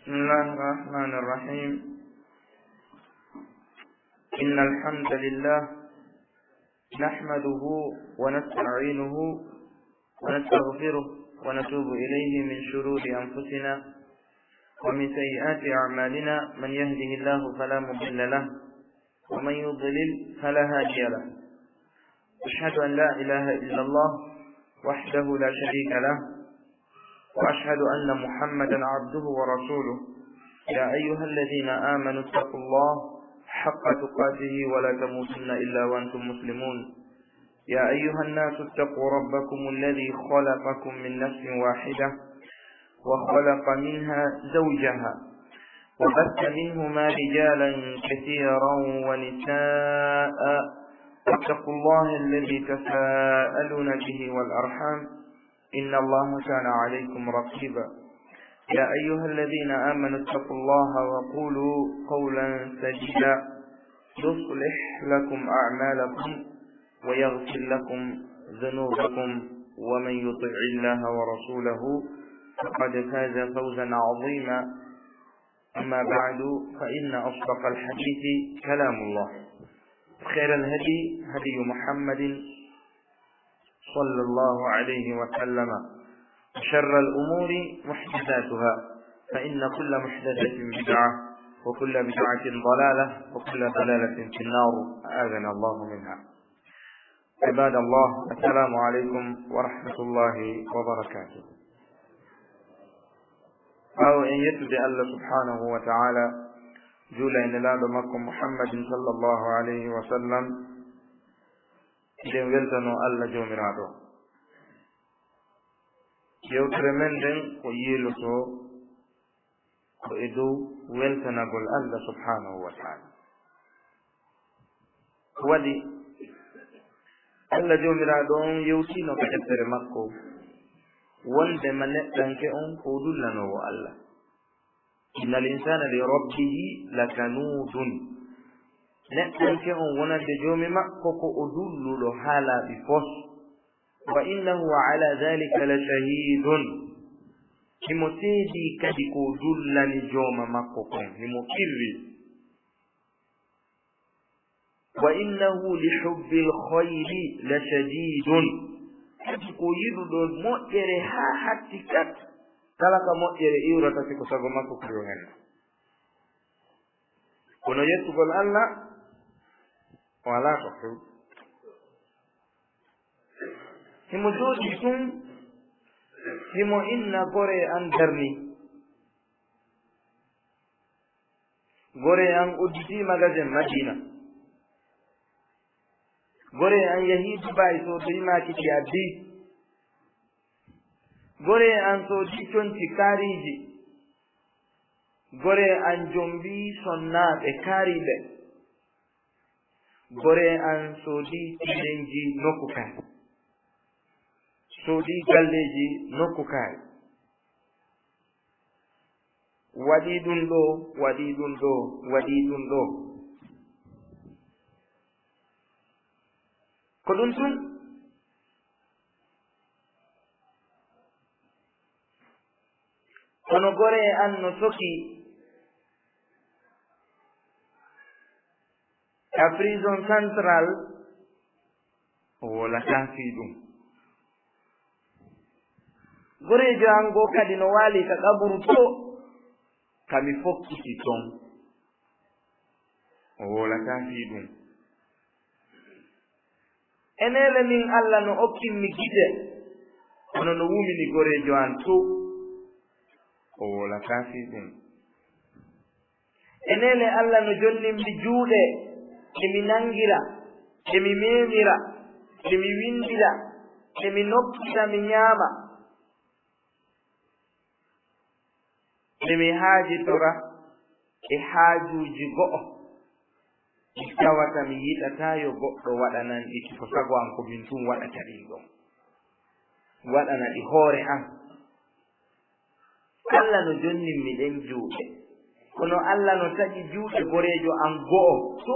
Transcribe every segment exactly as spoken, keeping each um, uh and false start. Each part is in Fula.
بسم الله الرحمن الرحيم. إن الحمد لله نحمده ونستعينه ونستغفره ونتوب إليه من شرور أنفسنا ومن سيئات أعمالنا، من يهده الله فلا مضل له ومن يضلل فلا هادي له. أشهد أن لا إله إلا الله وحده لا شريك له، وأشهد أن محمدا عبده ورسوله. يا أيها الذين آمنوا اتقوا الله حق تقاته ولا تموتن إلا وأنتم مسلمون. يا أيها الناس اتقوا ربكم الذي خلقكم من نفس واحدة وخلق منها زوجها وبث منهما رجالا كثيرا ونساء، واتقوا الله الذي تساءلون به والأرحام، إن الله كان عليكم رقيبا. يا أيها الذين آمنوا اتقوا الله وقولوا قولا سديدا، يصلح لكم أعمالكم ويغفر لكم ذنوبكم، ومن يطع الله ورسوله فقد فاز فوزا عظيما. أما بعد، فإن أصدق الحديث كلام الله، خير الهدي هدي محمد صلى الله عليه وسلم، وشر الأمور محدثاتها، فإن كل محدثة بدعة، وكل بدعة ضلالة، وكل ضلالة في النار، أعاذنا الله منها. عباد الله، السلام عليكم ورحمة الله وبركاته. Ɓaawo en yettude Allah subhanahu wa ta'ala, juula e Nelaaɗo makko Muhammadin sallallahu alayhi wa sallam, eɗen weltanoo Allah Joomiraaɗo. Yewtere men nden ko yeloto ko e dow weltanagol Allah subhanahu wa ta'ala. Ko waɗi Allah Joomiraaɗo on yewtiino ka deftere makko wonde ma neɗɗanke on ko o dullanoowo Allah. Innal insana li rabbihi lakanuudun. Neɗɗanke on wonande Joomi makko ko o dulluɗo haa laaɓi fos. Wa innahu ala dhalika la shahidun. Himo seedii kadi ko o dullani Jooma makko kon, himo qirri. Wa innahu li hubbil khayri la shadidun. Kadi ko yiɗuɗo moƴƴere haa hatti kat. Kala ka moƴƴere iwrata si ko sago makko ko yo henna. Kono yettugol Allah o alaa ko few. Himo jooɗii tun, himo inna goree an darni. Goree an udditii magasin Madina. Goree an yahii Dubai soodoyi maakiti addi. Goree an soodii conci kaariiji. Goree an jombii sonnaaɓe kaariiɓe. Goree an soodii tirenji nokku kaari. Soodii galleeji nokku kaari. Waɗii ɗun ɗoo, waɗii ɗun ɗoo, waɗii ɗun ɗoo. Ko ɗun tun. Kono goree an no soki ka prison central, o wolataa fii ɗun. Goreejo an goo kadi no waali ka qaburu to, ka mi fokkiti ton, o wolataa fii ɗun. Eneele min Alla no okkin mi gite, kono no wumini goreejo an to, o wolataa fii ɗun. Eneele Alla no jonnin mi juuɗe, e mi nangira, e mi meemira, e mi windira, e mi nokkita mi ñaama. Nde mi haajitora e haajuuji go'o, mi tawata mi yiɗataa yo goɗɗo waɗanan ɗi, ko sago an ko min tun waɗata ɗin ɗon. Waɗana ɗi hoore an. Alla no jonnin mi ɗen juuɗe, kono Alla no taƴi juuɗe goreejo an go'o to.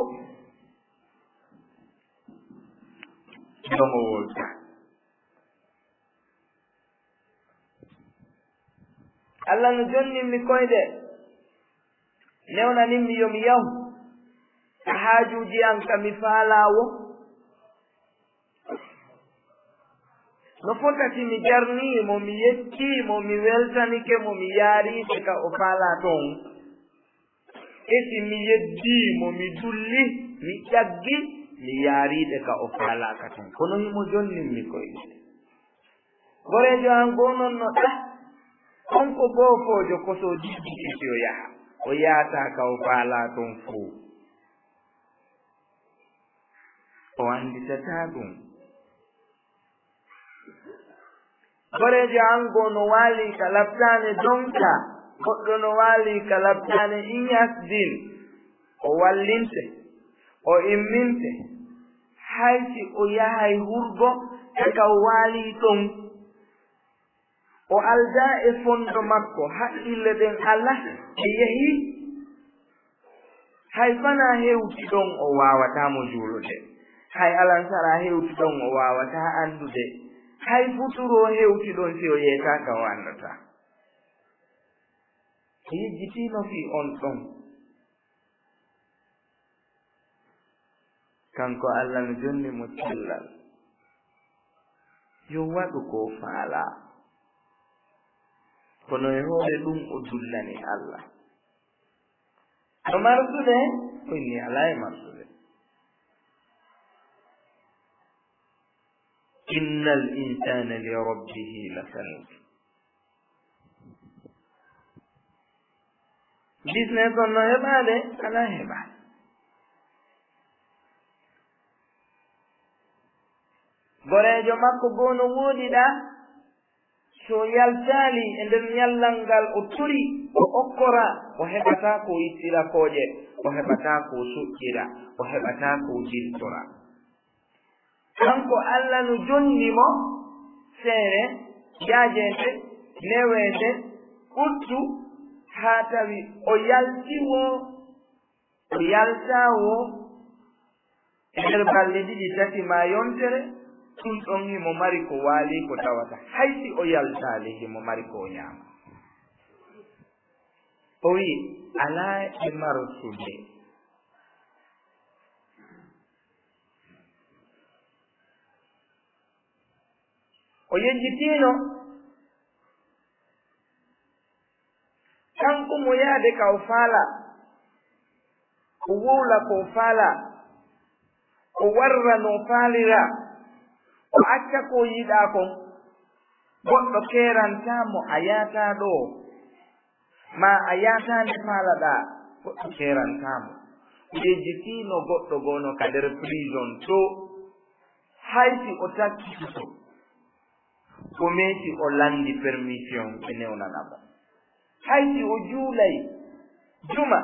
Ɗon o wolta. Alla no jonnin mi koyɗe, Newnanimmi yo mi yahu ka haajuuji an ka mi faalaa woo. No fotati mi jarnii mo, mi yettii mo, mi weltanike mo, mi yaariiɓe ka o faalaa ton. E si mi yeddii mo, mi dulli, mi ƴaggi, mi yaariiɓe ka o faalaa ka ton. Kono himo jonnimmi koyɗe. Goreejo an goo non no ɗa, on ko boofoojo, ko so diggiti si o yaha. O yaataa ka o faalaa ton fow. O annditataa ɗum. Goreejo an goo no waalii ka laptaane Donka, goɗɗo no waalii ka laptaane Inyas Din. O wallinte, o imminte, hay si o yahay hurgo, ka ka o waalii ɗon. O aldaa e fondo makko, haqqille ɗen alaa, ɓe yehi. Hay fanaa hewti ɗon o waawataa mo juulude. Hay alansaraa hewti ɗon o waawataa anndude. Hay futuroo hewti ɗon si o yeetaaka o anndataa. O yejjitiino fii on ɗon. Kanko Alla no jonni mo cellal. Yo waɗu ko o faalaa. Kono e hoore ɗum o dullani Alla. No marsude? O inni alaa e marsude. Innal insaana li rabbihi lakanud. Business on no heɓaade? Alaa heɓaade. Goreejo makko goo no wooɗi ɗa, so yaltaali e nder ñallal ngal o tori, o okkora, o heɓataa ko ittira kooƴe, o heɓataa ko suƴƴira, o heɓataa ko jiltora. Kanko Alla no jonni mo seene, yaajeende, neweende, ɓuttu, haa tawi o yalti woo, o yaltaa woo, e nder balɗe ɗiɗi, tati, maa yontere, ɗum ɗon himo mari ko waali ko tawata. Hay si o yaltaali, himo mari ko o ñaama. O wi'i, alaa e marsude. O yejjitiino, kanko mo yaade ka o faalaa, o wowla ko o faalaa, o warra no o faaliraa, o acca ko o yiɗaa kon. Goɗɗo keerantaa mo a yaataa ɗoo. Maa a yaataa nde faalaɗaa, goɗɗo keerantaa mo. Yejjitiino goɗɗo goono ka nder prison too, hay si o takkitoto, o meeti o lanndi permission ɓe newnana mo. Hay si o juulay juma,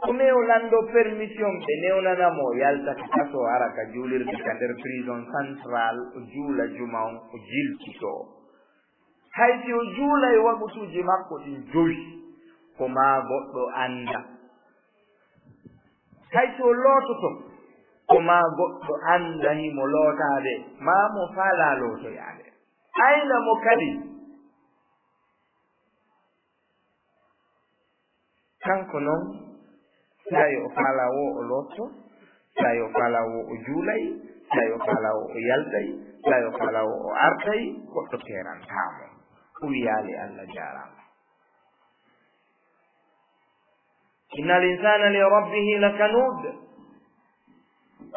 o mee o lanndo permission ɓe newnana mo, o yalta ka kaso, o ara ka juulirde ka nder prison central, o juula juma on, o jiltitoo. Hay si o juulay waqutuuji makko ɗin jowi, ko maa goɗɗo annda. Hay si o loototo, ko maa goɗɗo annda himo lootaade, maa mo faalaa lootoyaade. Ayna mo kadi. Kanko non, saa'i o faalaa woo o lootto, saa'i o faalaa woo o juulay, saa'i o faalaa woo o yaltay, saa'i o faalaa woo o artay, goɗɗo keerantaa mo. O wiyaali Alla jaaraama. Innal insaana li rabbihi lakanud.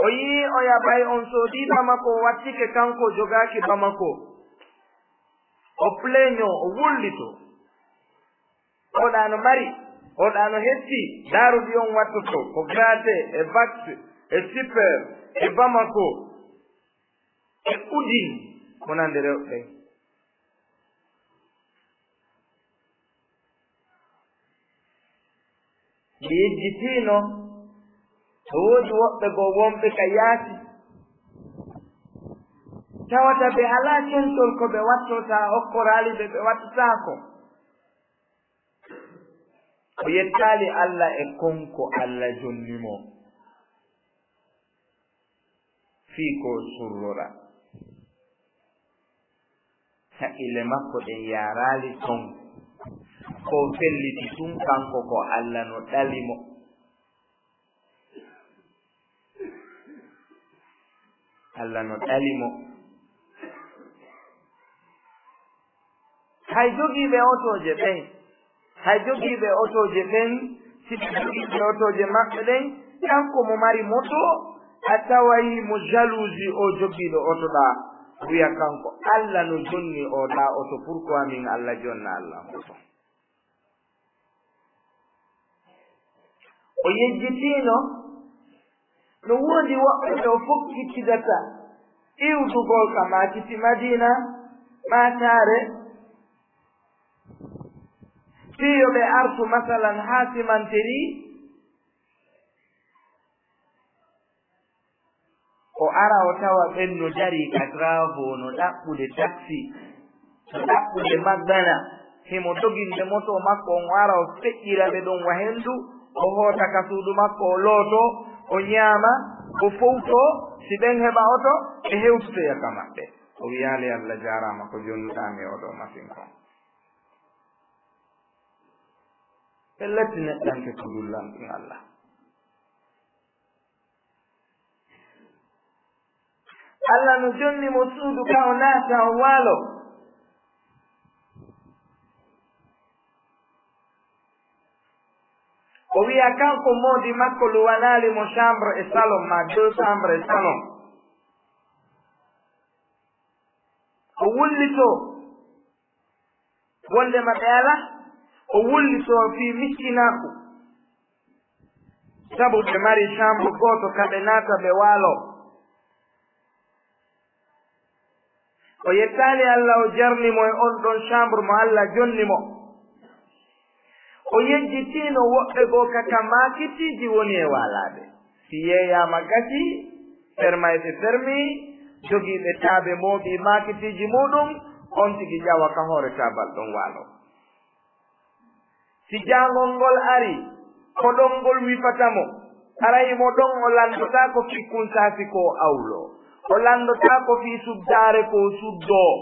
O yi'i o yaɓay, on soodii Bamako, o wattike kanko, o jogaaki Bamako. O pleño, o wullito. Oɗa no mari, oɗa no hetti, daaruɗi on wattoto, ko Graté, e Vax, e Super, e Bamako, e Udine, ko nande rewɓe ɓen. Ɓe yejjitiino, no woodi woɓɓe goo wonɓe ka yaasi, tawata ɓe alaa centol ko ɓe wattorta, a okkoraali ɓe, ɓe wattataako. O yettaali Alla e kon ko Alla jonni mo fii ko surrora. Haqqille makko ɗen yaaraali ton. Ko felliti tun kanko ko Alla no ɗali mo. Alla no ɗali mo. Hay jogiiɓe otooje ɓen, hay jogiiɓe otooje ɓen, si ɓe jogii ɓe otooje maɓɓe ɗen, kanko mo mari moto, a taway mo jalousie o jogiiɗo oto ɗaa, wiya kanko, Alla no jonni o ɗaa oto, pourquoi min Alla jonna Alla oto? O yejjitiino, no woodi woɓɓe ɓe o fokkitidata iwdugol ka maakiti Madiina, maataare, fii yo ɓe artu masalan haa simanterii, o ara o tawa ɓen no darii ka travaux, no ɗaɓɓude taxi, no ɗaɓɓude magana, himo doginde moto makko on, o ara o feƴƴira ɓe ɗon wa hendu, o hoota ka suudu makko, o looto, o ñaama, o fowto, si ɓen heɓa oto, ɓe hewtotoya ka maɓɓe. O wiyaali, Alla jaaraama ko jonnuɗaa mi oo ɗoo masin kon. Pellet, neɗɗanke ko dullanɗun Alla. Alla no jonni mo suudu ka o naata o waalo. O wi'a kanko moodi makko luwanaali mo chambre e salon, maa deux chambres e salon. O wullitoo. Wonndema ɓe alaa, o wullitoo fii miskinaaku. Sabu ɓe mari chambre gooto ka ɓe naata ɓe waaloo. O yettaali Alla, o jarni mo e on ɗon chambre mo Alla jonni mo. O yejjitiino woɓɓe goo ka, ka maakitiiji woni e waalaade. Si yeeyaama gasii, fermayɓe fermii, jogiiɓe taabe mooɓii maakitiiji muuɗum, on tigi ƴawa ka hoore taabal ɗon waaloo. Si jaangol ngol arii, ko ɗon ngol wifata mo, aray mo ɗon o lanndotaako fii kunsaasi ko o awloo, o lanndotaako fii suddaare ko o suddoo.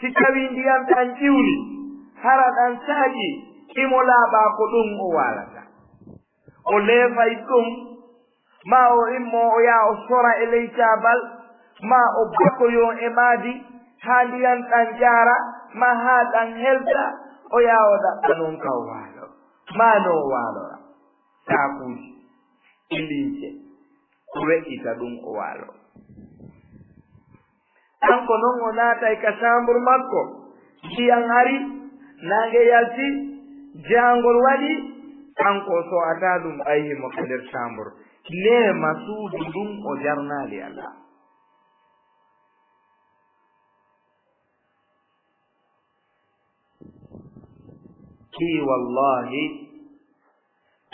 Si tawii ndiyan ɗan ƴiwni, hara ɗan saaƴii, himo laaɓaa ko ɗun o waalata. O leefay ɗun, maa o immoo o yaha o sora e ley taabal, maa o bakoyoo e maadi, haa ndiyan ɗan ƴaara, maa haa ɗan helta, o yaha o ɗaɓɓa non ka o waaloo, maa no o waalora. Saakuuji, e limce, o weƴƴita ɗun o waaloo. Kanko non o naatay ka chambre makko, ndiyan ari, naange yalti, jaangol waɗi, kanko o so'ataa ɗun ɓay himo ka nder chambre. Neema suudu ndun o jarnaali Alla. Ɗii wallaahi,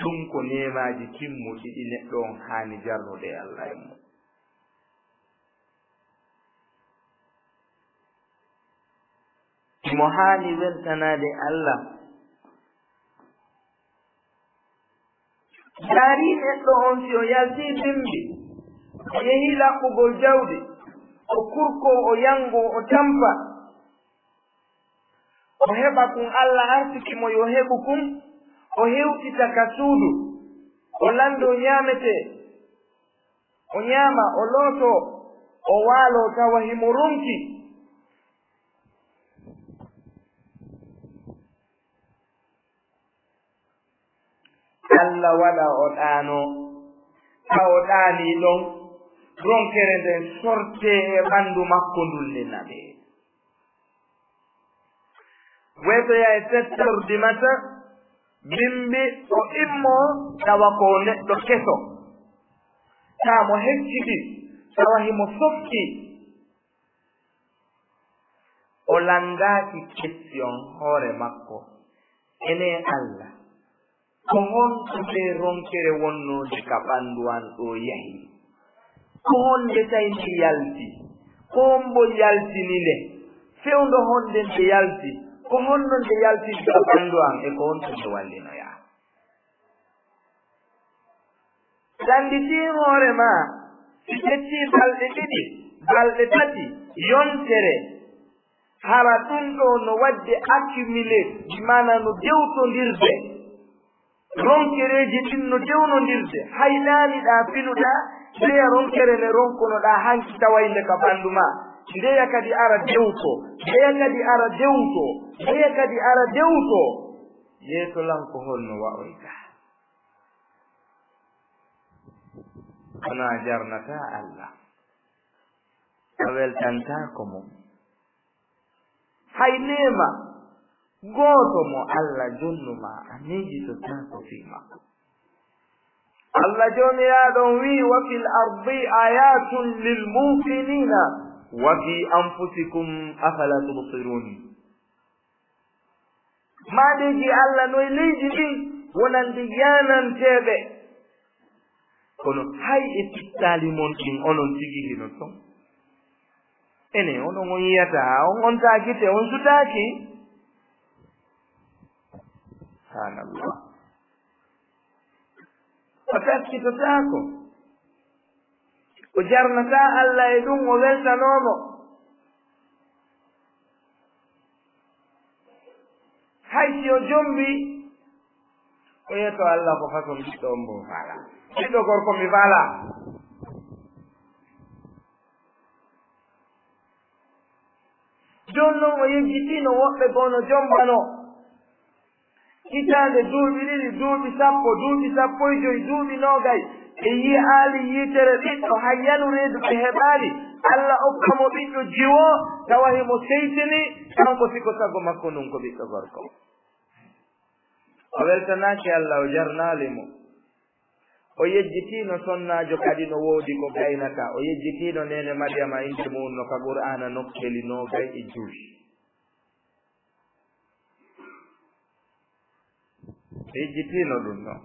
ɗun ko neemaaji timmuɗi ɗi neɗɗo on haani jarnude e Alla e mun. Himo haani weltanaade Alla. Ndaarii neɗɗo on, si o yaltii bimbi, o yehii laɓɓugol jawdi, o kurkoo, o yangoo, o tampa, o heɓa kun Alla arsiki mo yo heɓu kun, o hewtita ka suudu, o lanndoo ñaametee, o ñaama, o lootoo, o waaloo tawa himo ronki. Alla waɗa o ɗaanoo, ka o ɗaanii ɗon, ronkere nden sortee e ɓanndu makko ndun, nde naɓee. Wetoya e sept heures du matin, bimbi o immoo tawa ko neɗɗo keso. Taa mo hecciti, tawa himo softi. O lanndaaki question hoore makko. Enee Alla, ko honto ndee ronkere wonnoonde ka ɓanndu an ɗoo yahi? Ko honde tawi nde yalti? Ko hombo yaltini nde? Fewndo honde nde yalti? Ko honno nde yaltiri ka ɓanndu an e ko honto nde wallinoyaa? Lannditii hoore maa, si ƴettii balɗe ɗiɗi, balɗe tati, yontere, Hara ɗum ɗo no waɗde accumulé, bi maana no dewtondirde. Ronkereeji ɗin no dewnondirde. Hay ɗaaniɗaa, finuɗaa, ndeya ronkere nde ronkonoɗaa hanki tawaynde ka ɓanndu maa. Ndeya kadi ara dewto, ndeya kadi ara dewto, ndeya kadi ara dewto. Yeeso lan ko honno wa'oyta? Kono a jarnataa Allah. A weltantaako mo. Hay neema gooto mo Allah jonnu maa, a miijitotaako fii makko. Allah Joomiraaɗo on wi'i: "Wa fil ardi ayatun lil muqinina wa fi anfusikum afala tubsirun." Maadeeji Allah no e leydi ndin wonande yaananteeɓe. Kono hay e pittaali mon ɗin, onon tigi hino ton. Enen, onon on yiyataa, on ontaa gite, on sutaaki. Subhanallah. O taskitotaako. O jarnataa Allah e ɗum, o weltanoo mo. Hay si o jombi, o yeto Allah ko façon ɓiɗɗo on mbo faala. Ɓiɗɗo gorko mi faala. Jooni non o yejjitino woɓɓe goo no jombano. Hitaande, duuɓi ɗiɗi, duuɓi sappo, duuɓi sappo e joy, duuɓi noogay, ɓe yi'aali yiitere ɓiɗɗo, hay yanu reedu ɓe heɓaali. Alla okka mo ɓiɗɗo jiwo, tawa himo seytini, kanko siko sago makko ndun ko ɓiɗɗo gorko. O weltanaaki Alla, o jarnaali mo. O yejjitiino sonnaajo kadi no woodi ko gaynata. O yejjitiino neene Maryama innde mu'un no ka Qur'aana nokkeeli noogay e jowi. Ɓe yejjitiino ɗum ɗon.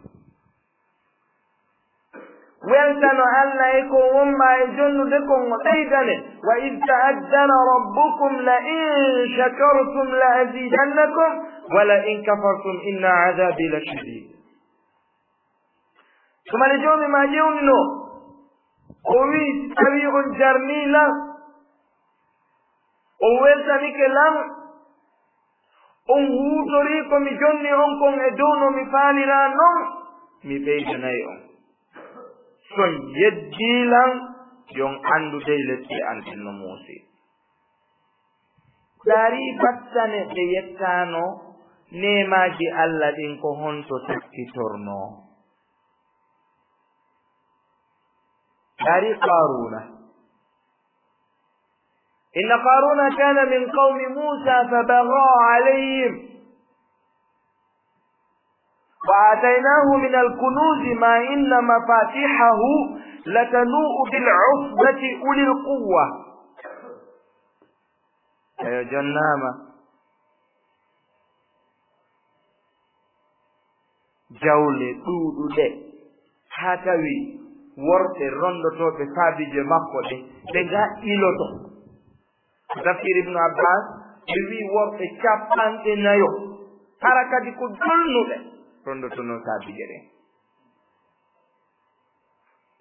Weltano Alla e ko wonma e jonnude kon, o ɓeydane. "Wa iz ta'azzana rabbukum la in shakartum la azidannakum wa la in kafartum inna azabi la shadid." Tumani Joomi ma ƴewnino, o wi'i, si tawii on jarnii lan, on weltanike lan, on huutorii ko mi jonni on kon e dow no mi faaliraa non, mi ɓeydanay on. Si on yeddii lan, yo on anndu dey lepte an ɗen no muusi. Daari battane ɓe yettaano neemaaji Alla ɗin, ko honto sakkitornoo? Daari Qaaruuna. إن قارون كان من قوم موسى فبغى عليهم وآتيناه من الكنوز ما إن مفاتحه لتنوء بالعصبة أولي القوة. Eyo, jonnaama. Jawle ɗuuɗuɗe, haa tawi worɓe rondotooɓe saabiije makko ɗe, ɓe ngaƴƴiloto. Ko tafsir Ibnu Abbas, ɓe wi'i worɓe capanɗe nayo, hara kadi ko dolnuɓe, rondotonoo saabiije ɗen.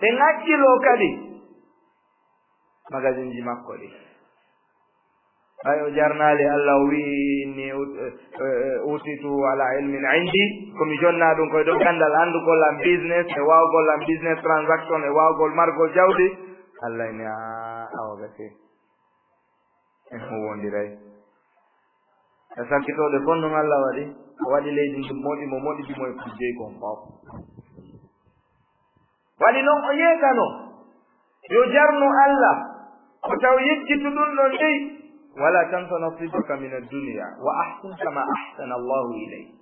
Ɓe ngaƴƴiloo kadi magasinji makko ɗi. Ɓay o jarnaali, Alla o wi'i, "Inni ut-, eh, eh, utitu ala ilmin indi." Ko mi jonnaa ɗum koye dow ganndal, anndugol am business, e waawgol am business transaction, e waawgol margol jawdi. Alla inni, "Aa, awa gasi. En huuwondiray." E sakkitooɗe kon non Alla waɗi, o waɗi leydi ndin moɗi mo, moɗi mo e kujjey kon fof. Waɗi non o yeetano, yo jarnu Alla, ko taw yejjitu ɗum ɗon dey. "Wala tansa nasibaka min ad-dunya wa ahsin kama ahsana Allahu ilayk."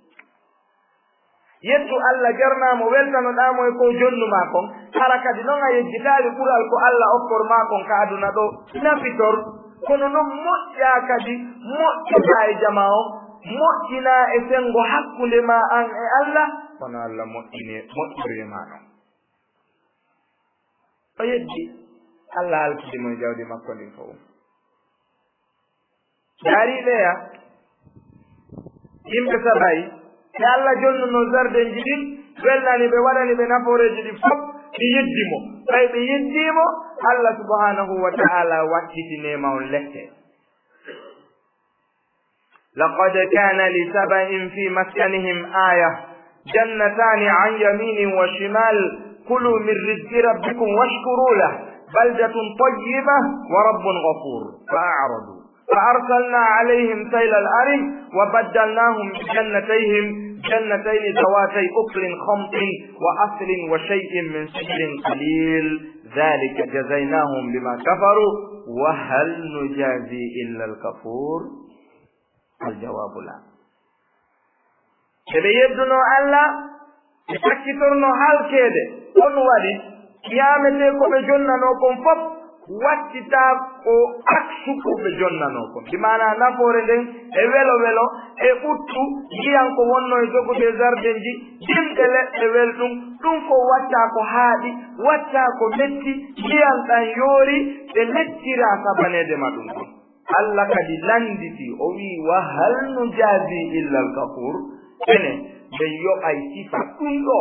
Yettu Alla, jarnaa mo, weltanoɗaa mo e ko jonnumaa kon, hara kadi non a yejjitaali ɓural ko Alla okkormaa kon ka aduna ɗo, nafitor, kono non moƴƴaa kadi, moƴƴoɗaa e jamaa on, moƴƴinaa e senngo hakkunde maa an e Alla, kono Alla moƴƴini, moƴƴori e maa non. O yeddi, Alla halkidi mo e jawdi makko ndin fof. Daari ɓeya, yimɓe Sabayi, ɓe Alla jonnunoo jardinji ɗin, welnani ɓe, waɗani ɓe nafooreeji ɗin fof, ɓe yeddi mo. Ɓay ɓe yeddii mo, Alla subhanahu wa ta'ala waɗɗiti neema on lette. لقد كان لسبإ في مسكنهم آية جنتان عن يمين وشمال كلوا من رزق ربكم واشكروا له بلدة طيبة ورب غفور فأعرضوا فأرسلنا عليهم سيل العرم وبدلناهم بجنتيهم جنتين ذواتي أكل خمط وعسل وشيء من سدر قليل ذلك جزيناهم بما كفروا وهل نجازي إلا الكفور الجواب لا. Eɓe yedduno Allah, ɓe sakkitorno halkeede. Ko ɗum waɗi, ñaametee ko ɓe jonnanoo kon fof, wattitaa ko aksu ko ɓe jonnanoo kon. Bi maanaa nafoore nden e welo welo, e ɓuttu, ndiyan ko wonnoo e jogude e jardinji, dimɗe leɗɗe welɗum, ɗum fof wattaa ko haaɗi, wattaa ko metti, ndiyan ɗan yoori, ɓe lettiraa sabaneede ma ɗum ɗon. Allah kadi lannditi, o wi'i, "Wa hal nujazi illa al kafur?" Ene, men yoɓay sifa ɗum ɗo,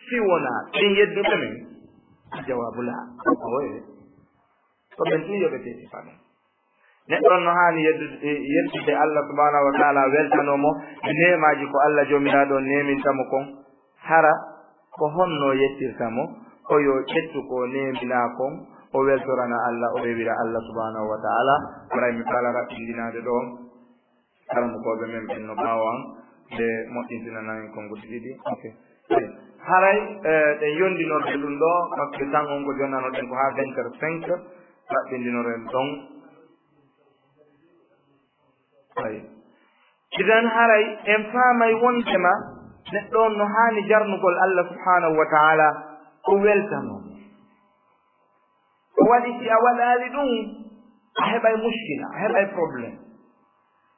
si wonaa ɓen yedduɓe men? Jawaabu laa. Oye. Ko ɓen tun yoɓetee sifa ɗum. Neɗɗo on no haani yeddude, yettude Allah subhanahu wa ta'ala, weltanoo mo e neemaaji ko Allah Joomiraaɗo on neeminta mo kon. Hara ko honno yettirta mo? Ko yo ƴettu ko neeminaa kon, o weltorana Allah, o rewira Allah subhanahu wa ta'ala. Haray mi fala raɓɓindinaade ɗo, karamokooɓe men ɓen no ɓaawo an, ɓe moƴƴintinana en konnguɗi ɗiɗi. Ok. Haray, eh, ɗen yondinorde ɗum ɗo, parce que tan on ko jonnanoɗen ko haa vingt heures cinq, raɓɓindinoren ɗon. Ayi. Idan haray en faamay wondema neɗɗo on no haani jarnugol Allah subhanahu wa ta'ala, o weltanoo. Ko waɗi si a waɗaali ɗum, a heɓay muskila, a heɓay problème.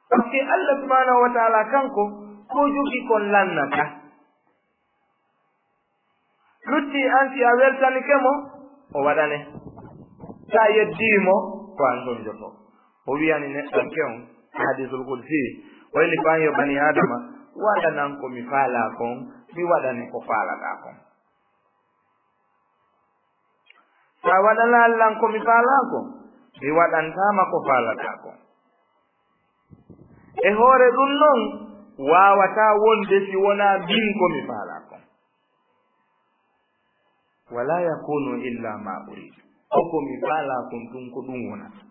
Parce que Allah subhanahu wa ta'ala kanko, ko jogii kon lannata. Lutti an, si a weltanike mo, o waɗane. Si a yeddii mo, ko an sonjoto. O wi'ani neɗɗanke on, hadiisul qudsi, o inni ko an yo bani Aadama, waɗanan ko mi faalaa kon, mi waɗane ko faalaɗaa kon. Si a waɗanaali lan ko mi faalaa kon, mi waɗantaa ma ko faalaɗaa kon. E hoore ɗum non, waawataa wonde si wonaa min ko mi faalaa kon. Wala yakunu illa ma uridu. Ko ko mi faalaa kon tun ko ɗum wonata.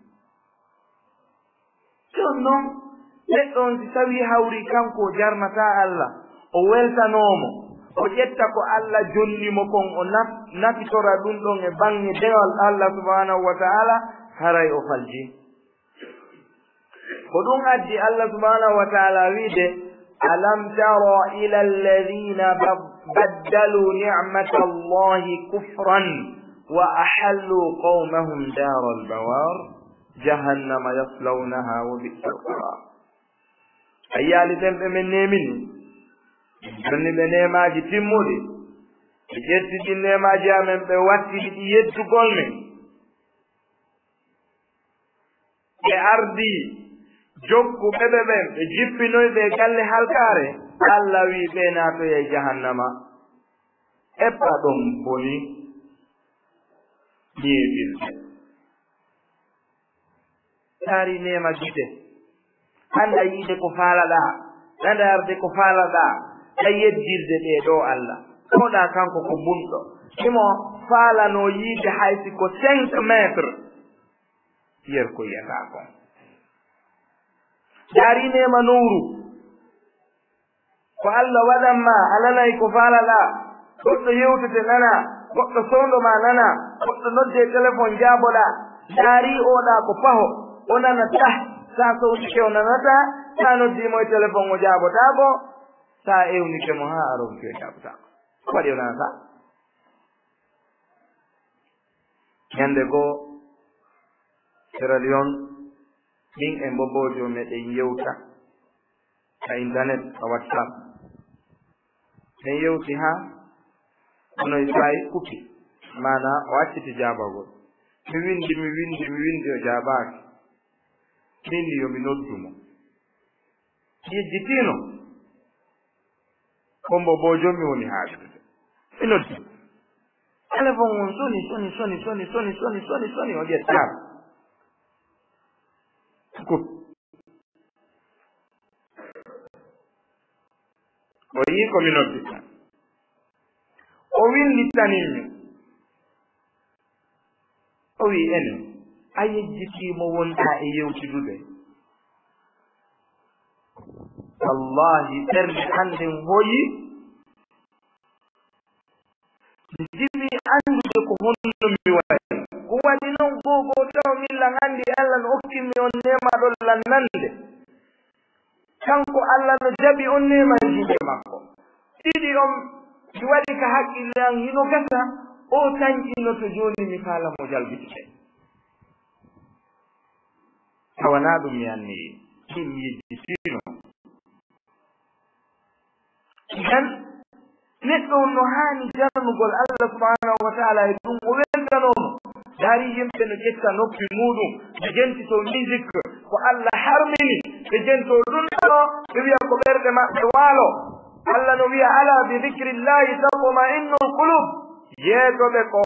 Jooni non, neɗɗo on si tawii hawrii kanko o jarnataa Allah, o weltanoo mo, o ƴetta ko Allah jonni mo kon, o naf-, nafitora ɗum ɗon e baŋŋe dewal Allah subhanahu wa ta'ala, haray o faljii. Ko ɗum addi Allah subhanahu wa ta'ala wi'de, "Alam tara ila alladhina bad-, baddalu ni'matallahi kufran wa ahallu qawmahum daral bawar, jahannama yaslawnaha wa bi'sal qarar." A yi'aali ɓen ɓe men neemini, jonni ɓe neemaaji timmuɗi, ɓe ƴetti ɗin neemaaji amen, ɓe wattini ɗi yeddugol men. Ɓe ardii jokkuɓe ɓe ɓen, ɓe jippinoy ɓe e galle halkaare. Allah wi'i ɓe naatoyay jahannama. Eppa ɗon boni ñeeɓirde. Taari neema gite. Annda yiide ko faalaɗaa, annda yarde ko faalaɗaa, ka yeddirde ɓe ɗo Allah. Koɗa kanko ko bunɗo. Himo faalano yiide hay si ko cinq mètres. Yer ko yiyataa kon. Daari neema nowru. Ko Allah waɗan ma, a nanay ko faalaɗaa. Goɗɗo yewtete nanaa, goɗɗo soondo ma nanaa, goɗɗo nodde e telefon jaaboɗaa. Daari oɗa ko paho, o nana tah. Sa sownike o nanataa, sa noddi mo e telefon o jaabotaako, sa ewnike mo haa a ronki o jaabotaako. Ko waɗi o nanataa? Ñande goo, Sierra Leone, min e mboboojo meɗen yewta ka internet, ka WhatsApp. Min yewti haa kono e saa'i kupi, maanaa o acciti jaabagol. Mi winndi, mi winndi, mi winndi, o jaabaaki. Min ni yo mi noddu mo. Yejjitiino. Ko mboboojo mi woni haaldude. Mi noddi. Telefon on soni, soni, soni, o ƴettaama. Kup. O yii ko mi noddita. O winnditanin mi. O wi'i, "Ene, a yejjitii mo wonɗaa e yewtidude?" Wallaahi, ɓernde an nden hoyi. Mi jiɓi anndude ko honno mi wayi. Ko waɗi non goo goo taw min lan anndi Alla no okki mi on neema ɗon lan nande. Kanko Alla no jaɓi on neema e juuɗe makko. Ɗiɗi on mi waɗi ka haqqille an hino gasa, o tan ino to jooni mi faala mo jalbitde. Tawa naa ɗum mi anniyi, min mi yejjitino. Idan, neɗɗo on no haani jarnugol Allah subhanahu wa ta'ala e ɗum, o weltanoo mo. Ndaari yimɓe no ƴetta noppi muuɗum, ɓe jentito musique, ko Allah harmini, ɓe jentoo ɗum ɗo, ɓe wi'a ko ɓerɗe maɓɓe waalo. Allah no wi'a, "Ala bi dhikrillahi tatma'innul qulub." Yeetooɓe ko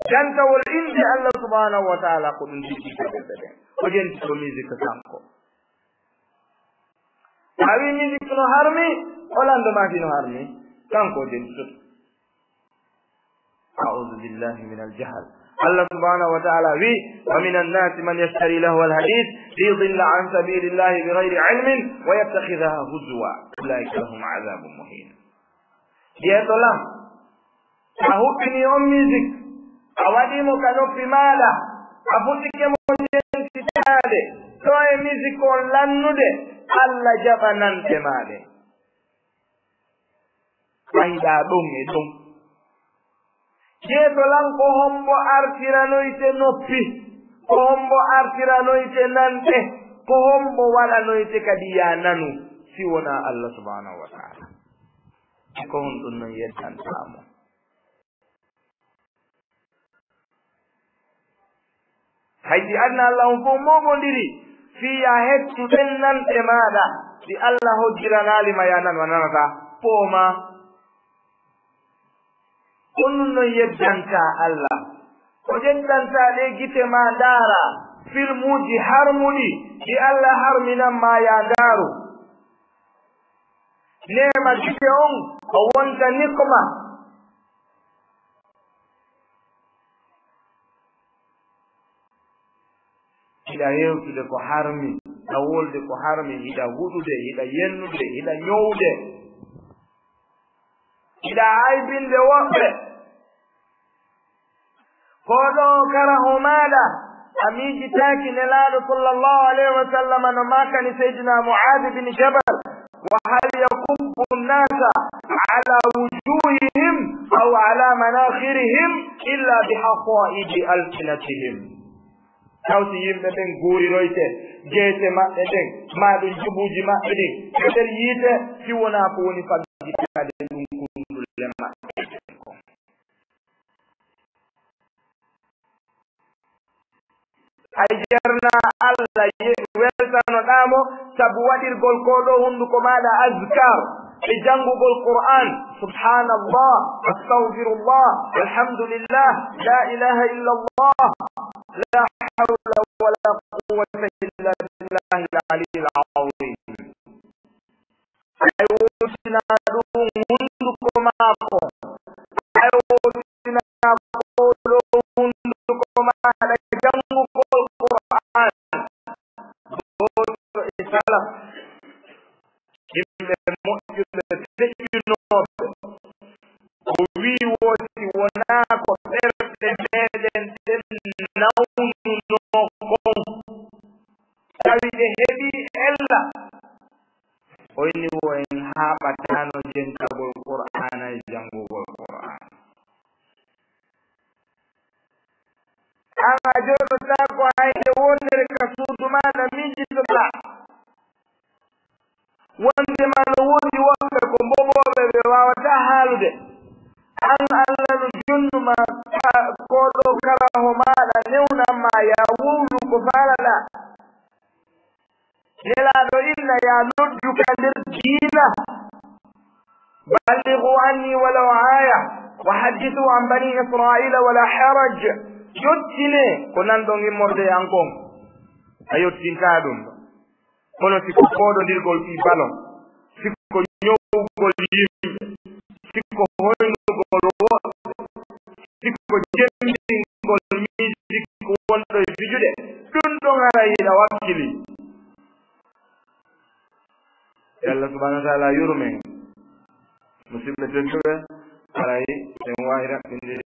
jantawol innde Allah subhanahu wa ta'ala, ko ɗum jiddita ɓerɗe ɓen. O jentito musique kanko. A wi musique no harmi, o lanndo ma si no harmi, kanko o jentitoto. A'udhu billahi minal jahl. Allah subhanahu wa ta'ala wi, "Wa minan nasi man yashtari lahwal hadith liyudilla an sabilillahi bighayri ilmin wa yattakhidhaha huzwa. Ulaika lahum adhabun muhin." Yeeso lam, a huɓɓini on musique, a waɗi mo ka noppi maaɗa, a fuɗɗike mo jentitaade, ɗo e musique on lannude, Allah jaɓanante ma ɗe. Fayda ɗon e ɗon. Yeeso lan ko hombo artiranoyte noppi, ko hombo artiranoyte nanɗe, ko hombo waɗanoyte kadi ya nanu, si wonaa Allah subhanahu wa ta'ala. E ko honɗum non yeddantaa mo? Hay si aduna Allah on fof moobondiri fii ya hettu ɗen nanɗe maaɗa, si Allah hojjiranaali ma ya nanu, a nanataa. Poomaa. Ko ɗum non yeddantaa Allah. Ko yeddantaa ɗe gite ma ndaara filmuuji harmuɗi ɗi Allah harminan ma ya ndaaru. Neema gite on o wonta nikma. Hiɗa hewtude ko harmi, hiɗa wolde ko harmi, hiɗa huɗude, hiɗa yennude, hiɗa ñowde, hiɗa aybinde woɓɓe. Ko ɗo karaho maaɗa a miijitaaki Nelaaɗo sallallahu alayhi wa sallam no maakani Seydina Mu'aad bin Jabal, "Wa hal yakubbu nnasa ala wujuhihim aw ala manakhirihim illa bi hasa'idi alsinatihim." Taw si yimɓe ɓen guuriroyte geece maɓɓe ɗen, maa ɗum juɓuuji maɓɓe ɗin, e nder yiite, si wonaa ko woni faggitaade ɗum kundulle maɓɓe ɗen kon. Hay jarna Allah ye-, weltanoɗaa mo sabu waɗirgol ko ɗo hunnduko maaɗa azkar, e janngugol Qur'an, subhanallah, astaghfirullah, alhamdulillah, la ilaha illallah, la hawla wala quwwata illa billahi al-aliyyil azim. Hay wootina ɗum hunnduko maako, hay wootina ko ɗo hunnduko maaɗa janngugol Qur'an. Gooto e salaf, yimɓe moƴƴuɓe feƴƴunooɓe, o wi'i, woo si wonaa ko ɓerɗe meɗen ɗen nawnunoo kon, tawi ɗe heɓii ella, o inni wo en haaɓataano jentagol Qur'aana e janngugol Qur'aana. An a jooɗotaako hay nde wootere ka suudu maaɗa miijitoɗaa. Wonndema no woodi woɓɓe ko mboɓooɓe, ɓe waawataa haalude. An Alla no jonnu ma ka, ko ɗo karaho maaɗa newnan ma, yaa wowlu ko faalaɗaa. Nelaaɗo inna, yaa noddu ka nder diina. Ballighu anni walaw aaya, wa haddithu an bani Israila wala haraj. Yottine ko nanɗon immorde e an kon. A yottintaa ɗum. Kono si ko fooɗondirgol fii balon, si ko ñow hoynugol yimɓe, sikko hoynugol woɗɓe, sikko jemmbingol miiji sikko wonɗo e fijude, ɗum ɗon haray hiɗa wakkili. Yo Allah subhanahu wa ta'ala yurmen. Musidɓe tedduɓe, haray en waawi raɓɓinde